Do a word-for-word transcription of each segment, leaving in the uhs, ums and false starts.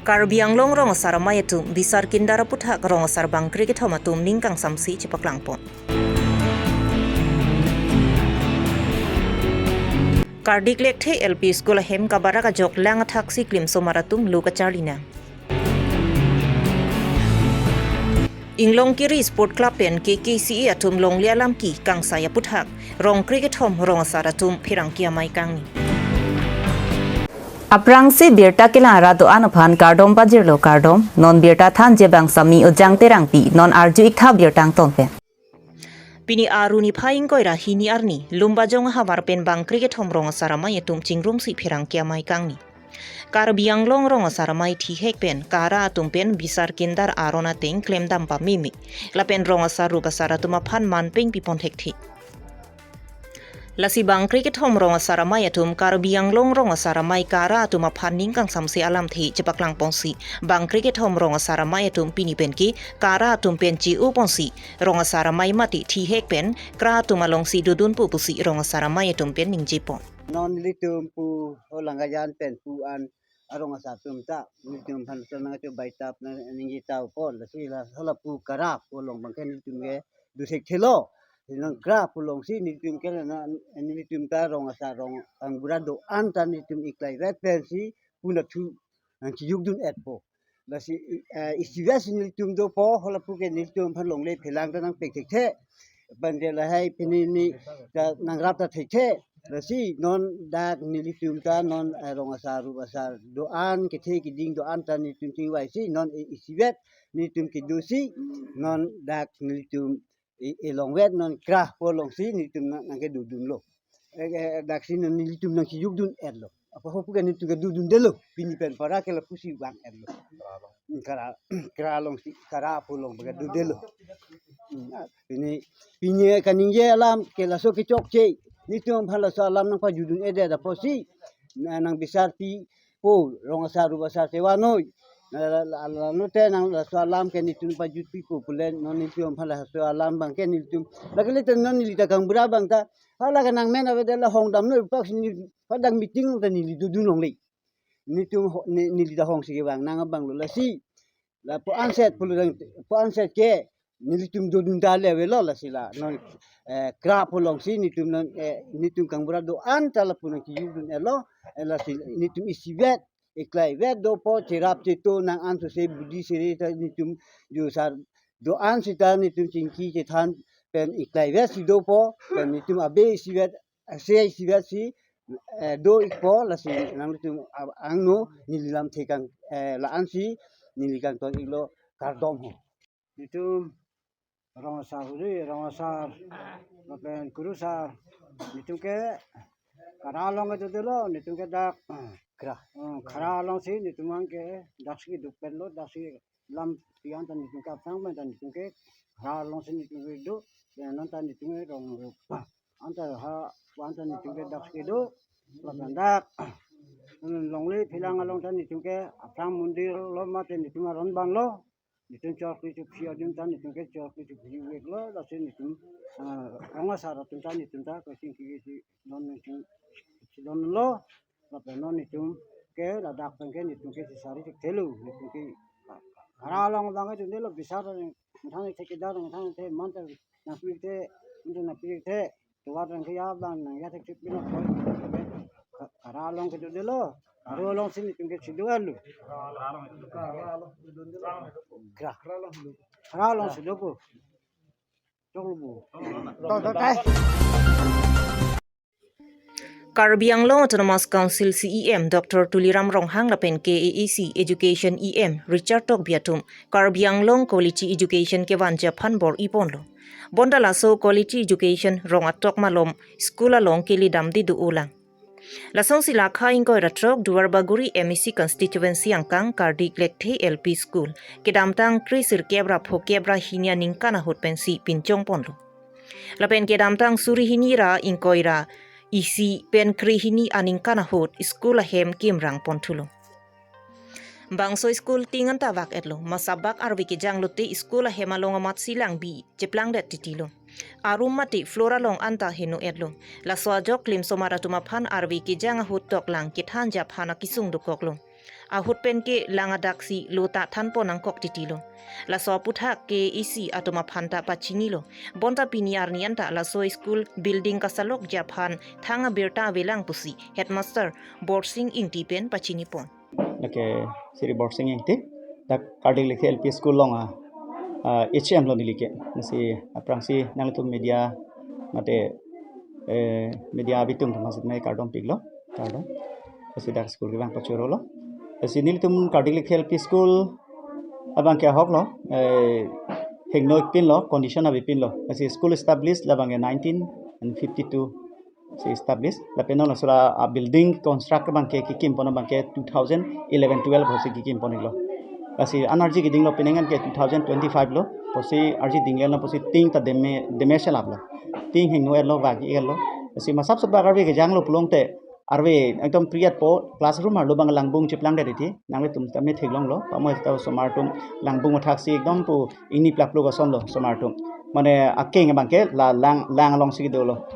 Karbi Anglong rong asar amei atum bisar kindar aputhak rong asar bangkre kethom atum ning kangsamse chepaklangpon. Kardik Lekthe L P School ahem kabarak ajok lang athaksi klimsomar atum lo kacharli nang. Inglongkiri Sport Club pen K K C A atum longle alam ke kangsai aputhak rong kre kethom rong asar atum pherangke amei kangni. Aphrangsi birta kelang ra do-an aphan kardom pajirlo kardom, non birta thanji abang Sami Ojang Terangpi, non arju iktha birta angton pen. Pini Aru niphai ingkoi ra hini arni, Lumbajong ahavar pen bangkre kethom rong asar amei atum chingrumsi pherangke amei kangni. Karbi Anglong rong asar amei thihek pen kara atum pen bisar kindar aron ateng klemdam pameme, lapen rong asar rup asar atum aphan manpeng pipon thekthe. Lasi bangkre kethom rong asar amei atum Karbi Anglong rong asar amei kara atum aphan ning kangsamse alamthe chepaklangponsi, bangkre kethom rong asar amei atum pini pen ke kara atum pen che-oponsi, rong asar amei mate thihek pen kra atum alongsi dodunpo pusi rong asar amei atum pen ningjepon. Non nelitum pu ho Langajan pen pu an arong asar atum ta nelitum aphan laso nangkachobaitap nang ningjetapon, lasi la hala pu kara pu along abangke nelitum ke do thekthelo. Nang kra pu alongsi nelitum ke na nelitum ta rong asar rong kangbura do-an ta nelitum iklai vet pensi pu nathu nangchejokdun-etpo. Lasi, eh, isivet si nelitum dopo, hala pu ke nelitum aphan longle phelang ta nangpek thekthe. Bangke lahai pini ni ta nangrap ta thekthe. Lasi non dak nelitum ta non, eh, rong asar rup asar do-an kethe keding do-an ta nelitum chingvaisi non, eh, isivet nelitum kedosi non dak nelitum e, elongvet non kra pu alongsi nelitum nang, nangkedodunlo. E, e, daksi non nelitum nangchejokdun-etlo. Apa ho pu ke nelitum kedodundelo. Pini pen para ke lapusi vang-etlo. Kra, kra alongsi, kra pu along kedodelo. Hmm, pini, pini kaningje alam ke laso kechokche. Nelitum aphan laso alam nangpajutdun-edet apotsi. Na, nangbisarpi po, rong asar rup asar chevanoi. La, la, la, la, note nang laso alam ke nelitum pajutpipo pulen, non nelitum aphan laso alam abangke nelitum. Lake le te non neli ta kangbura abang ta, hala ke nangmen avedet la hongdamnoi pusi neli, hadak meeting ta neli dodun longle. Nelitum ho, ne, neli ta hongsi kevang nang abanglo lasi. La pu anset pulo dang, pu anset ke, nelitum dodun ta le avelo lasi la. Non, eh, kra pu alongsi nelitum non, eh, nelitum kangbura do-an ta lapu nangchejokdun-etlo, eh, lasi nelitum isivet, iklaivet dopo cherap cheto nang ansose budi sere ta nelitum jo asar do-an seta nelitum chingki chethan pen iklaivet si dopo, pen nelitum abe isivet, ase isivet si, eh, do-ikpo lasi nanglitum a-, angno neli lamthe kang, eh, la-ansi neli kangton-iklo kardom ho. Nelitum rong asar huri, rong asar, lapen kurusar, nelitum ke kara along kedodelo, nelitum ke dak, kra. Hmm, kra alongsi nelitum abangke daksi duk penlo, daksi lampi anta nelitum ke aphrang anta nelitum ke kra alongsi nelitum kedo, ya non ta nelitum ke rong rup anta ha, anta nelitum ke daksi do, lapen dak, hmm, longle phelang along ta nelitum ke aphrang mondir lo mate nelitum aron abanglo. Nelitum chokri chophi adim ta nelitum ke chokri chophi veklo, lasi nelitum, ah, rong asar atum ta nelitum ta kachingki si non nelitum si donlo, lapen non nelitum ke ladak pen ke nelitum ke sisari thekthelo, nelitum ke kara along abang ke dundelo bisar, methang thek kedar, methang thek manta nangpithe, manta nangpithe. Tovar rang ke ya abang nang ya thek thek pina koi. Ka-, kara along kedodelo. Aru alongsi nelitum ke si do-etlo. Kra. Kara alongsi dopo. Choklo bo. To, to, tai. Karbi Anglong Autonomous Council C E M Doctor Tuliram Ronghang lapen K A A C Education E M Richard Tokbi atum Karbi Anglong Quality Education kevanji aphan bor-iponlo. Bonta laso quality education rong atok malom school along kele damde do-olang. Lasonsi la kha ingkoi ra throk Duarbagori M A C constituency angkang Kardik Lekthe L P School kedamtang kre sirkep ra phokep ra hini aningkan ahut pensi pinchongponlo. Lapen kedamtang suri hini ra ingkoi ra isi pen kre hini aningkan ahut school ahem kimrang ponthulo. Bangso school ting anta vak-etlo, masabak arve kejang lote school ahem along amatsi langbi cheplangdet titilo. Arum mate floor along anta heno-etlo. Laso ajok klimsomar atum aphan arve kejang ahut toklang kethanji aphan akesung dokoklo. ahut pen ke lang adak si lo ta thanpon nangkok titi lo. Laso aputhak K A A C atum aphan ta pachinilo. Bonta pini arni anta laso school building kasalokji aphan thang abirta avelang pusi headmaster Borsing Ingti pen pachinipon. Lake Sri Borsing Ingti, dak Kardik Lekthe L P School along a, ah, H M lo neli ke. Lasi aphrangsi nanglitum media mate, eh, media abitung atum asit me kardom piklo, kardom. Lasi dak school kevang pachorolo. Lasi nelitum Kardik Lekthe L P School abang ke ahok lo, eh, hingno ik pinlo, condition ave pinlo. Lasi school established labang ke nineteen fifty-two si establish. Lapen non laso la, ah, building construct abang ke kikim pon abang ke two thousand eleven twelve pusi kikim pon iklo. Lasi an arje kedinglo, penang an ke two thousand twenty-five lo. Pusi arje dinglo pusi tin ta deme, deme selap lo. Tin hingno etlo, vak etlo. Lasi masap sap arve kejanglo pulote arve ekdom priyat po, classroom arlo abang langbung cheplang det titi. Nanglitum tame theklonglo. Pamo ta osomar atum langbung athak si ekdom pu ingni plak pluk ason lo osomar atum. Mane akeng abang ke la lang, lang along si dolo.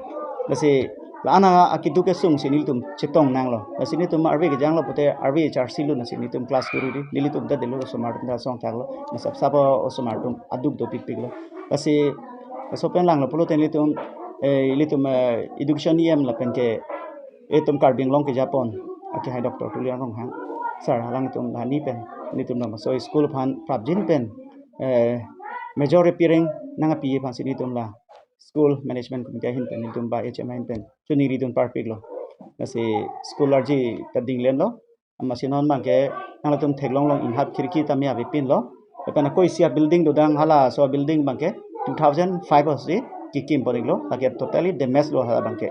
Lasi la ana akeduk kesung si nelitum chetong nanglo. Lasi nelitum arve kejanglo pute arve charsi lo, lasi nelitum class kuru di. Nelitum ta delo osomar atum ta song thaklo. Masap sap osomar atum aduk dopik piklo. Lasi laso pen langlo pulote nelitum, eh, nelitum, eh, education E M lapen ke itum Karbi Anglong kejapon akehai Doctor Tuliram Ronghang sir alangtum lahani pen nelitum laso school aphan prapjin pen, eh, major repairing nangpi aphan si nelitum la school management committee ahin pen nelitum ba H M ahin pen choningri dun parpiklo. Lasi school arje ta dinglenlo. Amatsi non abang ke nanglitum theklonglong, inghap khirki tame ave pinlo. Lapen ako isi abuilding dodang, halaso abuilding abang ke two thousand five pusi kikim pon iklo. Lake totally damage lo hala abang ke.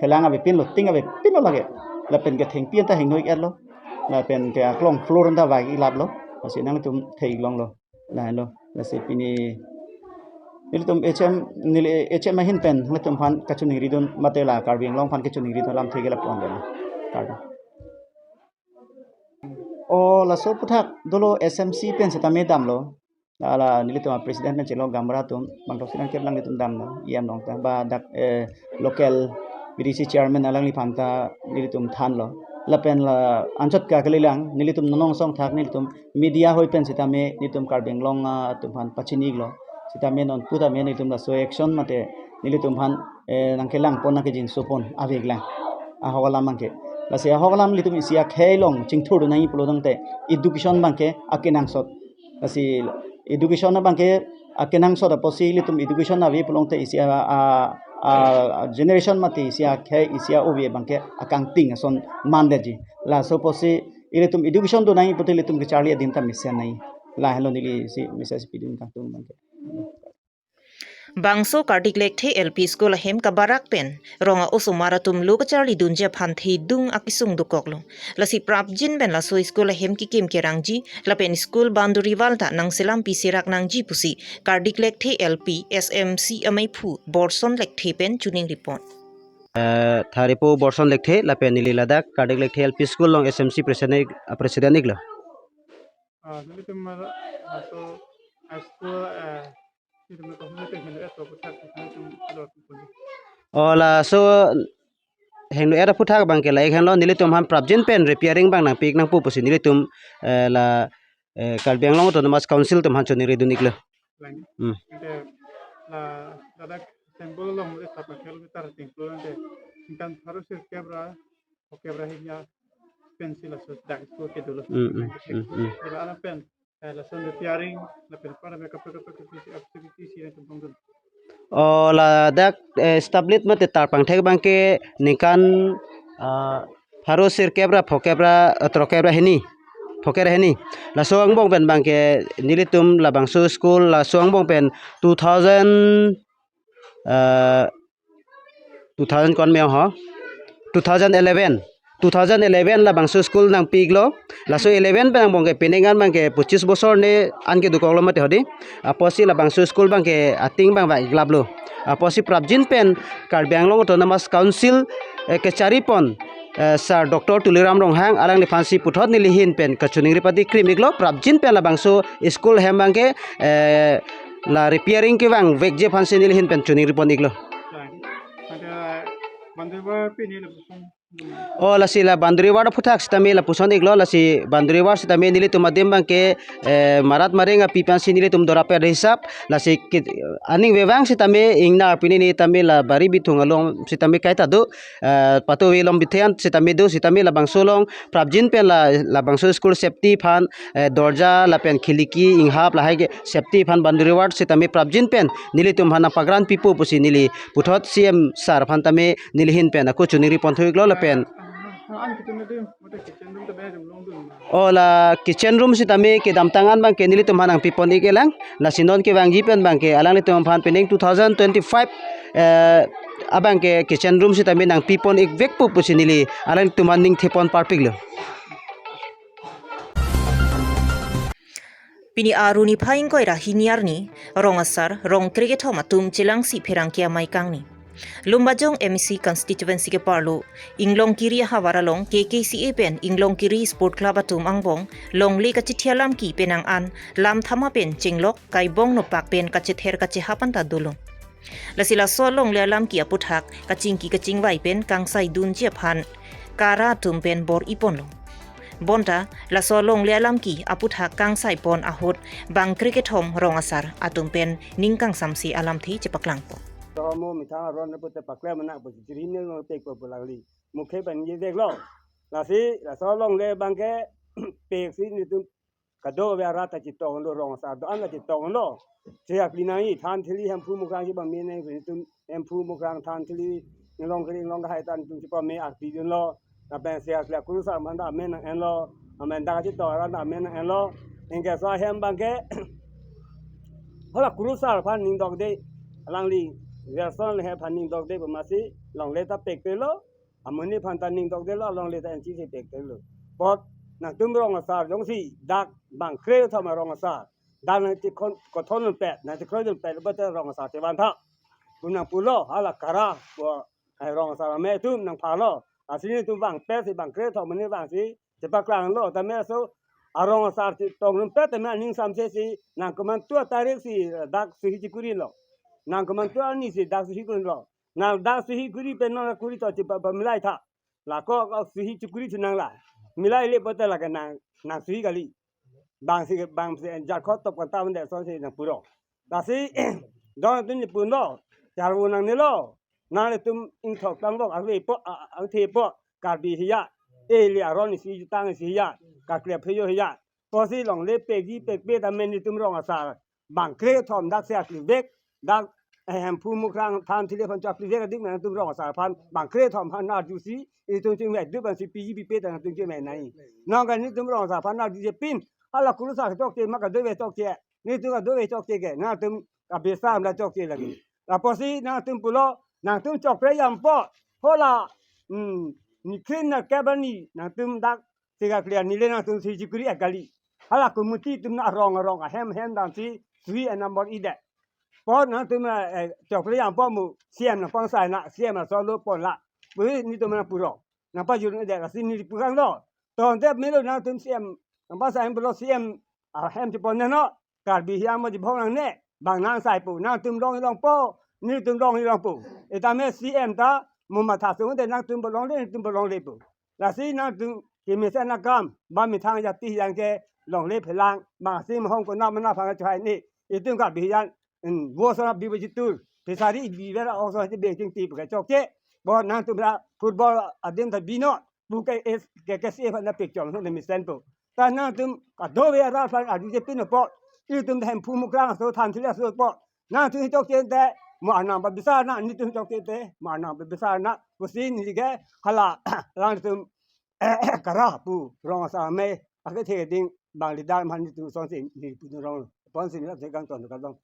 Phelang ave pinlo, tin ave pinlo lake. Lapen ke thengpi anta hingno ik etlo. Lapen ke aklong floor anta vak ilap lo. Lasi nanglitum theklonglo. Lahelo. Lasi pini nelitum H M, neli H M ahin pen nanglitum aphan kachoningri dun mate la Karbi Anglong aphan kachoningri dun alamthe ke lapu-an detlo. Kardom. O laso aputhak dolo S M C pen setame damlo. Hala nelitum president pen chelo gaonbura atum, bangthroksi nangkep alanglitum damlo, E M along ta, ba dak, eh, local B D C chairman alangliphan ta nelitum thanlo. Lapen la anchot ke kalilang, nelitum nonong song thak nelitum media ahoi pen setame nelitum Karbi Anglong, ah, atum aphan pachini iklo. Setame non pu tame nelitum laso action mate nelitum aphan, eh, nangkelang pon nangkejinso pon ave iklang. Ahok alam abang ke. Lasi ahok alam nelitum isi akhei along chingthur dun nangji pulo tangte education abang ke akenangsot. Lasi education abang ke akenangsot apotsi nelitum education ave pulote isi a, a, a, generation mate isi akhei isi a-ove abang ke akangting ason mandetji. Laso apotsi nelitum education dun nangji pute nelitum kecharli adim ta mesen nangji. Lahelo neli si message pidun kangtung abang ke. Bangso Kardik Lekthe L P School ahem kabarak pen rong a-osomar atum lo kacharli dunji aphan thedung akesung dokoklo. Lasi prapjin pen laso school ahem kikim kerangji lapen school boundary wall ta nangselampi serak nangji pusi Kardik Lekthe L P S M C ameiphu Borson Lekthe pen choningri pon. Eh, Tharipo Borson Lekthe lapen neli ladak Kardik Lekthe L P School along S M C president, ah, president iklo. Ah, nelitum mara, ah, so, ah, school, ah, nelitum mara, nelitum hingno et aputhak, nelitum lo, O laso hingno et aputhak abang ke la ik henlo, nelitum aphan prapjin pen repairing abang nangpi ik nangpo pusi nelitum, eh, la, eh, Karbi Anglong Autonomous Council atum aphan choningri dun iklo. Lang. Hmm. Ante la, ladak Sembol along le sapa kilometer tingplo ante, ningkan pharo sirkep ra, phokep ra hini a pensi laso dak school kedo lo. Hmm, hmm, hmm, hmm. Ila alam pen, eh, lason repairing, lapen para me kape kape kape si activity si nangtum pangdun. O ladak, eh, established mate tarpangthek abang ke ningkan, ah, pharo sirkep ra phokep ra, eh, throkep ra hini. Phokep ra hini. Laso angbong pen abang ke nelitum labangso school laso angbong pen two thousand, eh, two thousand kon me ho? Two thousand eleven. Two thousand eleven labangso school nangpi iklo. Laso eleven pen angbong ke penang an abang ke pochis bosor ne an ke dokoklo mate hodi. Apotsi labangso school abang ke ating abang vak iklaplo. Apotsi prapjin pen Karbi Anglong Autonomous Council, eh, kechari pon, eh, Sir Doctor Tuliram Ronghang alangliphan si puthot neli ahin pen kachoningri padi krim iklo, prapjin pen labangso school ahem abang ke, eh, la repairing kevang vekji aphan si neli ahin pen choningri pon iklo. Ada bandar pini langsung O lasi la boundary wall aphuthak sitame lapuson iklo, lasi boundary wall sitame nelitum adim abangke, eh, marat mareng api pensi nelitum dora per hisap, lasi ke, aning vevang sitame ingnar pini ni tame la bari bithung along sitame kaita do, eh, patu velom bithen sitame do, sitame labangso along prapjin pen la, labangso school safety aphan, eh, dorja lapen khiliki inghap lahai ke safety aphan boundary wall sitame prapjin pen nelitum aphan nangpagran pipo pusi neli puthot C M sir aphan tame neli ahin pen ako choningri ponthu iklo lapen. O la kitchen room sitame kedamtang an abangke nelitum aphan nangpipon ik-e lang. Lasi non kevangji pen abangke alanglitum aphan pening two thousand twenty-five, eh, abangke kitchen room sitame nangpipon ikvekpo pusi neli alanglitum aphan ning thepon parpiklo. Pini arni phai ingkoi ra hini arni, rong asar, rong krekethom atum chelangsi pherangke amei kangni. Lumbajong M A C constituency keparlo, Inglongkiri ahavar along K K C A pen Inglongkiri Sport Club atum angbong, longle kachethia lamki penang an, lam thama pen chenglok, kaibong nopak pen kachether kachehap anta dolo. Lasi laso longle alamki aphuthak, kachingki kachingvai pen kangsaidunji aphan, kara atum pen bor-iponlo. Bonta, laso longle alamki aphuthak kangsaipon ahut, bang krekethom rong asar atum pen ning kangsamse alamthe chepaklangpo. Tomo methang aron na pute paklem anak pusi chiri ne lo tek po pulang li. Mukhe pen ye dek lo. Lasi, laso longle abangke, peksi nelitum kadokave arat ta chetonglo, rong asar do-an ta chetonglo. Sehak li nangji than thili Hemphu Mukrang si bang mene nelitum Hemphu Mukrang than thili Inglongkiri Inglong Kahai tan tum si pame arpi dunlo. Lapen sehak li akurusar man ta amen nang-enlo. Amen dak chetong arat ta amen nang-enlo. Anke laso ahem abangke hala kurusar aphan ning dokde, alangli Gerson le aphan ning dokde pu masi longle ta pekpelo. Amonit aphan ta ning dokdelo, alongle ta enchisi pekdelo. Apot nangtum rong asar jongsi dak bang krekethom arong asar, dak nangchekhon kothon pet, nangchekhon pet, bote rong asar chevan tha. Tum nangpulo, hala kara, bo, ai rong asar amei atum nangphalo. Lasi nelitum bang pet si bang krekethom amonit vangsi chepaklanglo, tame laso arong asar chetong rum pet tame aning samse si nangkemantu atarik si dak suhi chekurinlo. Nangkemantu arni si dak suhi kurinlo. Nang dak suhi kuri pen nang kuri to chepa pamilai tha. Lako ko suhi chekuri thu nang la. Milai le pote lake nang, nang suhi kali. Bang si, bang si jarkhot top kanta mende son si nangpuro. Lasi dong tun ni pundo. Charvu nangnelo. Nanglitum ingthok tangbok avepo, a, a, angthepo. Karbi hiya. Eli aron isi jutang isi hiya. Kaklep hiyo hiya. Pusi longle pekji pekpe tame nelitum rong asar bang krekethom dak si aklivek, dak, eh, Hemphu Mukrang than thili aphan chokli vek adik nangtum rong asar aphan bang krekethom aphan arjusi, itum chingvek dup ansi piji pipe ta nangtum chingvek nai. Nangkan nelitum rong asar aphan arjusi pin, hala kurusar chokche ma kadokave chokche, nelitum kadokave chokche ke, nangtum kabesar amla chokche lagi. Lapusi nangtum pulo, nangtum chokre yampo, hola, hmm, ni krin na kebani, nangtum dak Tiga clear nile nangtum suhi chekuri et kali. Hala committee atum na arong arong ahem hem damsi suhi a number idet. Apot nangtum na, eh, chokle yampo mu C M nangpangsai na, C M na solo pon la. Puhi nelitum nangpuro. Nangpajur idet lasi neli purang lo. Tonte melo nangtum C M nangpangsai pulo C M ahem chepon neno. Karbi hiya mo jibhong nangne, bang nangsai pu, nangtum longle longpo, nelitum longle longpo. Etame C M ta, mo matha sung te nangtum bo longle, nelitum bo longle pu. Lasi nangtum kemesen akam, ba methang jati yang ke longle phelang, bang si mahong ko nam na phang chai ni, itum Karbi hiya, mm, wo so na bi bajitur, pisari bi vera ong so te be chingti pu ke chokche, bo nangtum ra football adim ta bino, pu ke es, ke, ke si aphan na picture, na mesen pu. Ta nangtum kadokave arat aphan arju je pin apot. Itum Hemphu Mukrang aso than thili aso apot. Nangtum chokche te, mo anang pabisar na, nelitum chokche te, mo anang pabisar na. Pusi neli ke hala, alangtum, kara pu, rong asar amei, akethe ding, bang leader man nelitum sonsi, neli pu rong, ponsi neli kangton kardom.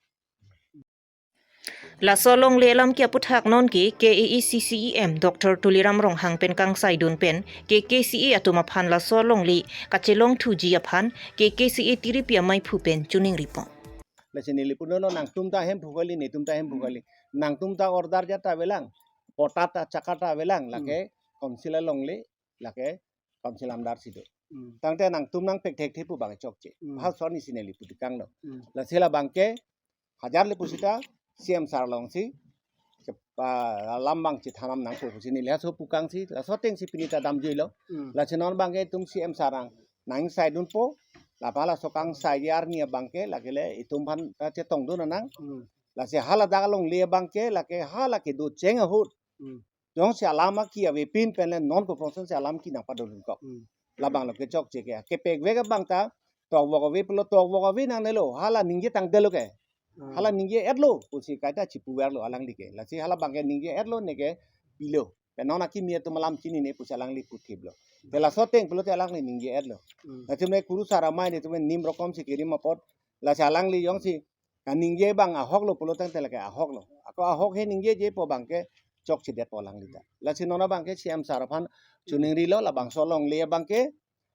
Laso longle alamki aputhak nonke K A A C C E M Doctor Tuliram Ronghang pen kangsaidun pen K K C A atum aphan laso longle kachelong thuji aphan K K C A tiripi amaiphu pen choningri pon. Lasi neli puno no nangtum ta Hemphu kali, netum ta Hemphu kali. Nangtum ta order jat ta avelang, pota ta chaka ta avelang, lake Hmm. council alongle, lake council amdar si do. Hmm. Tangte nangtum nangpek thekthe pu bang chokche. Hmm. Hal son isi neli putikang no. Hmm. Lasi labangke hajar le pusita C M sar alongsi ah, alam abang chethan nangpo pusi neli laso pu kangsi, laso atengsi pini ta damjuilo. Hmm. Lasi non abangke itum C M sir nang, nang sai dunpo, la hala laso kangsai arni abangke, lake le itum aphan ta chetongdun nang. Hmm. Lasi hala dak alongle abangke, lake hala kedo cheng ahut. Hmm. Jongsi alam aki avepin pen le non koprongson si alam ki nangpadodun kok. Hmm. Labang lo kechokche ke. Kepekvek abang ta, tokvok ave pulo tokvok ave nangnelo, hala ningje tangdetlo ke. Hmm. Hala ningje-etlo, pusi kaita chipuverlo alangli ke. Lasi hala abangke ningje-etlo neke pilo. Pen non akimi atum alam chinine pusi alangli puthiplo. Te laso ateng pulote alangli ningje-etlo. Hmm. Lasi me kurusar amei netum nim rokom si kerim apot. Lasi alangli jongsi kaningje abang ahoklo pulo tangte lake ahoklo. Ako ahok he ningjejepo abangke chokchedetpo alangli ta. Lasi non abangke C M sir aphan chuningrilo labangso alongle abangke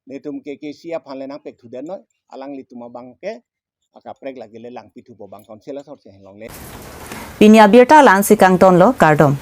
netum K K C aphan le nangpekthudetnoi, alanglitum abangke akaprek lake le langpithupo abang council asor si alongle. Pini abirta la-ansi kangtonlo, kardom.